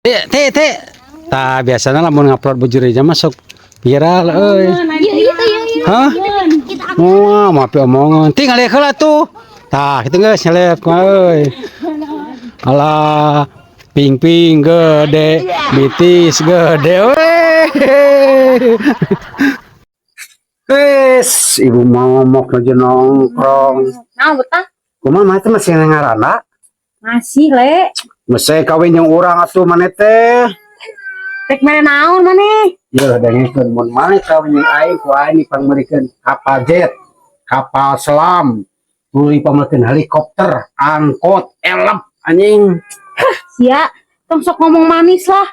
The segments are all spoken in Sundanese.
Teh, teh. Tah, biasanya lamun ngupload bujur aja masuk viral euy. Iya iya iya iya. Hah? Wah, maaf omongan. Tinggal lihat heula tuh. Tah, kitu geus nyelep kumaha euy. Alah, ping-ping gede, bitis gede weh. Wes, ibu momok nuju nongkrong. Nah, betah. Kumaha mah teh masih ngaranna? Masih, Le. Mesti kawin jeung urang atuh maneh teh. Rek mere naon maneh? Ya, dengekeun mun maneh kawin jeung aing ku aing dipangmeurikeun kapal jet, kapal selam, tuluy pameulkeun helikopter, angkot, elep anjing. Sia, tong sok ngomong manis lah.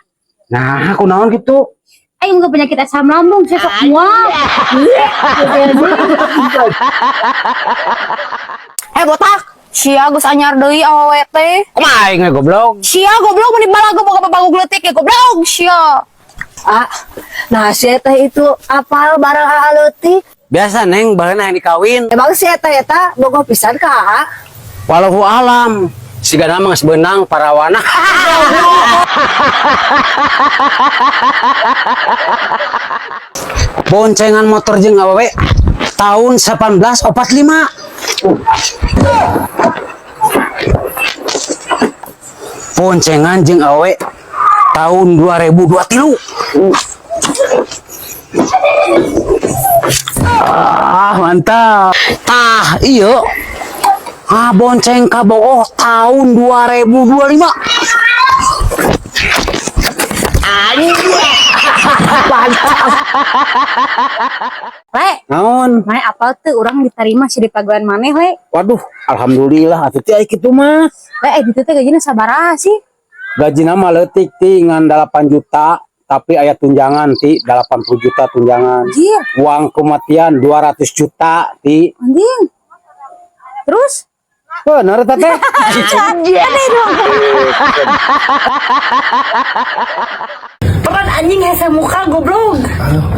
Nah, kunaon gitu? Aing nggak penyakit asam lambung, saya sok mual. Eh botak, sia geus anyar deui awewe teh. Kumaha aing we goblok? Sia goblok mun dibalago boga babagug leutik ya goblok sia. Ah, nah si teh itu apal barang aa leutik. Biasa neng baheuna yang dikawin. Emang si teh eta bogoh pisan ka aa? Walau alam, sigana mah geus beunang parawana. Boncengan motor jeung awewe tahun 1845. Boncengan jeung awewe tahun 2023. Ah, mantap. Tah, iya. Ah, bonceng kabogoh tahun 2025. Le, Naon? maneh apal teu urang diterima si di pagawean maneh, Le. Waduh, alhamdulillah atuh teh kitu mah. Le, eh ditu teh gajina sabaraha sih? Gajina mah leutik ti ngan 8 juta, tapi aya tunjangan ti 80 juta tunjangan. Anjir, Uang kematian 200 juta ti. anjing. Terus? Bener eta teh. Peran anjing hese muka goblok.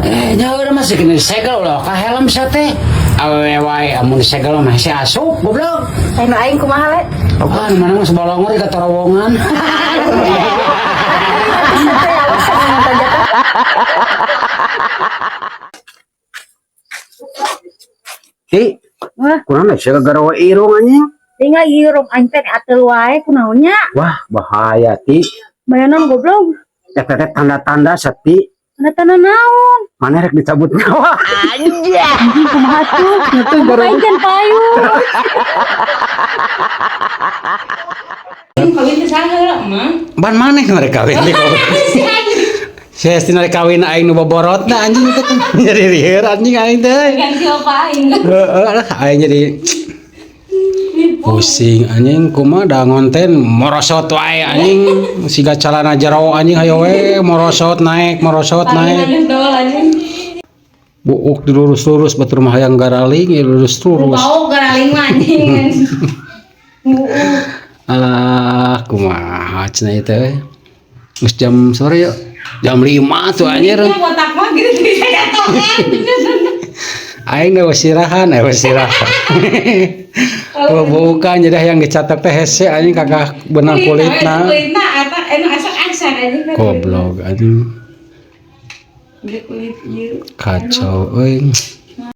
Eh, nyawa udah masih kena disegel loh, ka helm sia teh. Awewe wae amun disegel mah hese asup goblok. Eh nu aing kumaha le? Ah, nu mana mah sebolongor ka terowongan. Ti, Wah, kunaon sia garawa irung anjing? tinggal irung aing teh ateul wae kunaon nya? Wah, bahaya ti. Bayanan goblok. Eta teh tanda-tanda seti Tanda-tanda naon? mana rek dicabut nyawa. Anjing kumaha tuh? Aing can payung. Kawin teh saha mah? Ban maneh nu rek kawin di Saya rek kawin aing nu boborotna anjing teh. Jadi lieur anjing aing teh. Ganti apa aing? Heeh lah aing jadi pusing anjing kumaha da ngonten morosot wae anjing siga calana jero anjing hayo we morosot naik morosot naik. Paling dol anjing. Buuk dilurus-lurus batur mah hayang garaling ya lurus-lurus. Bau garaling mah anjing. Alah kumaha cenah ieu teh. Geus jam sore yuk. Jam 5 tuh anjir. Ini botak mah gitu bisa jatuh. Aing geus sirahan, eh sirahan. Oh, bukan jadi yang dicatat teh hese anjing kagak benang kulitna. Kulitna eta anu asak-asak anjing. Goblok anjing. Kulit ieu. Kacau euy.